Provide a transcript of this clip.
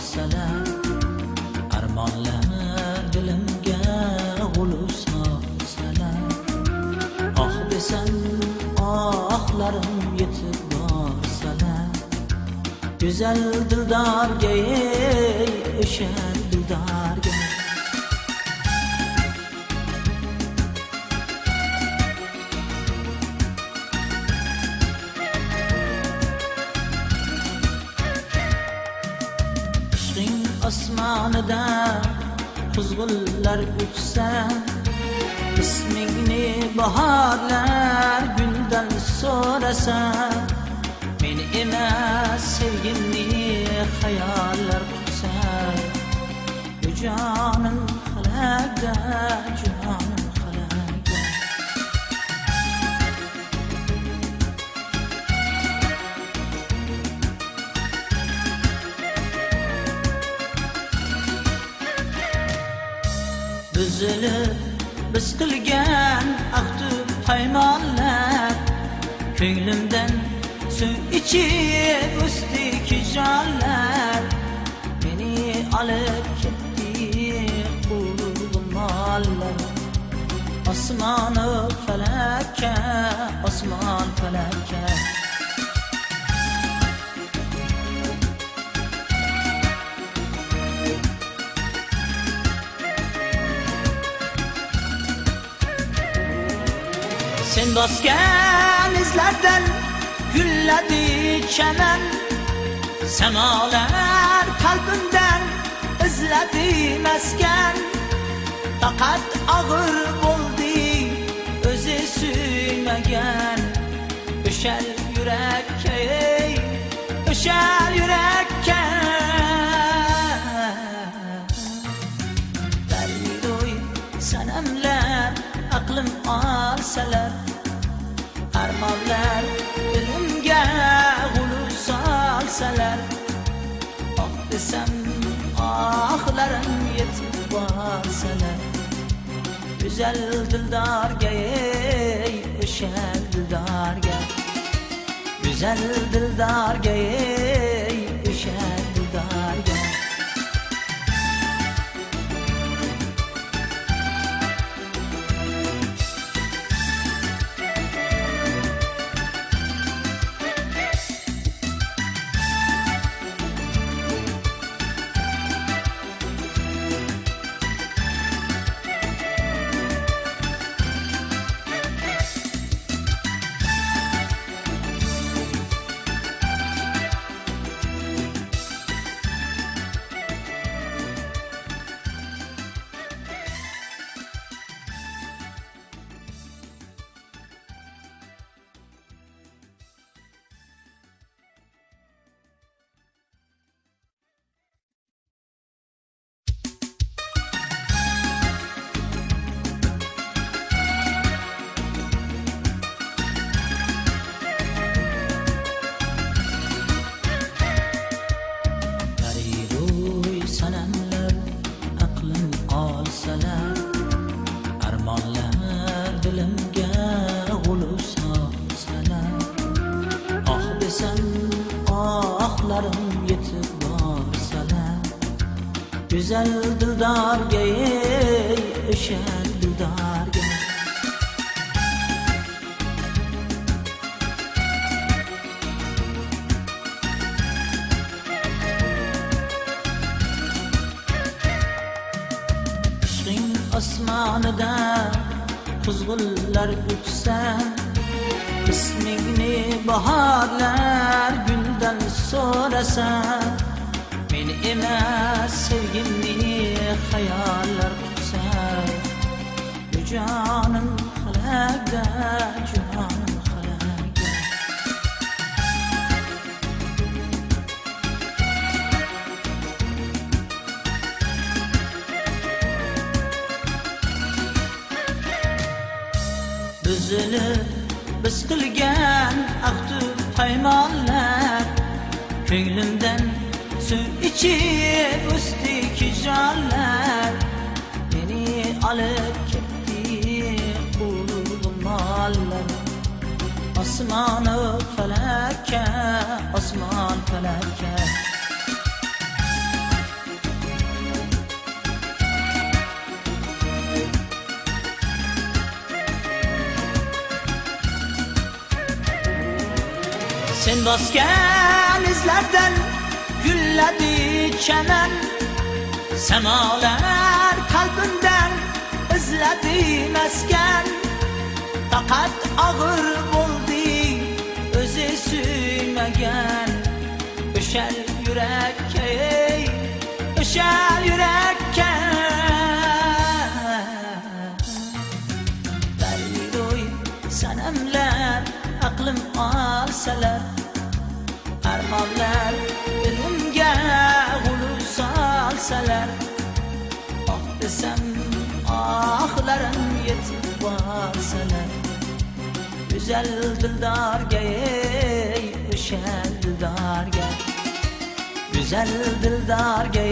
borsalar, armonlar dilimga g'ulu solsalar, oh desam ohlarim yetib borsalar, go'zal dildorga ey o'sha dildorga. Osmonida quzg'unlar uchsa, ismingni bahorlar guldan so'rasa, meni emas sevgimni xayollar kutsa, bu jonim falakda, jonim falakda. Buzilib biz qilgan ahdu paymonlar, ko'nglimdan suv ichib o'sdi jonlar, meni olib ketdi quvg'inlar, osmoni falakka, osmon falakka. Sen bosgan izlardan gulladi chaman, samolar qalbimdan izladi maskan, faqat og'ir bo'ldi o'zi suymagan, o'shal yurakka ey o'shal yurakka. Daryoy sanamlar aqlim olsalar, armonlar dilimga g'ulu solsalar, oh desam ohlarim yetib borsalar, go'zal dildorga ey o'sha dildorga, go'zal dildorga ey o'sha dildorga. Armonlar dilimga g'ulu solsalar, oh desam ohlarim yetib borsalar, go'zal dildorga ey o'sha dildorga. Osmonida quzg'unlar uchsa, ismingni bahorlar guldan so'rasa, meni emas sevgimni xayollar kutsa, bu jonim falakda, jonim falakda. Buzilib biz qilgan ahdu paymonlar, ko'nglimdan suv ichib o'sdi jonlar, meni olib ketdi quvg'inlar, osmoni falakka, osmon falakka. Sen bosgan izlardan gulladi chaman, samolar qalbimdan izladi maskan. Faqat og'ir bo'ldi o'zi suymagan o'shal yurakka, ey o'shal yurakka. Daryoy sanamlar aqlim olsalar, armonlar dilimga g'ulu solsalar, oh desam ohlarim yetib borsalar, go'zal dildorga, ey o'shal dildorga, go'zal dildorga,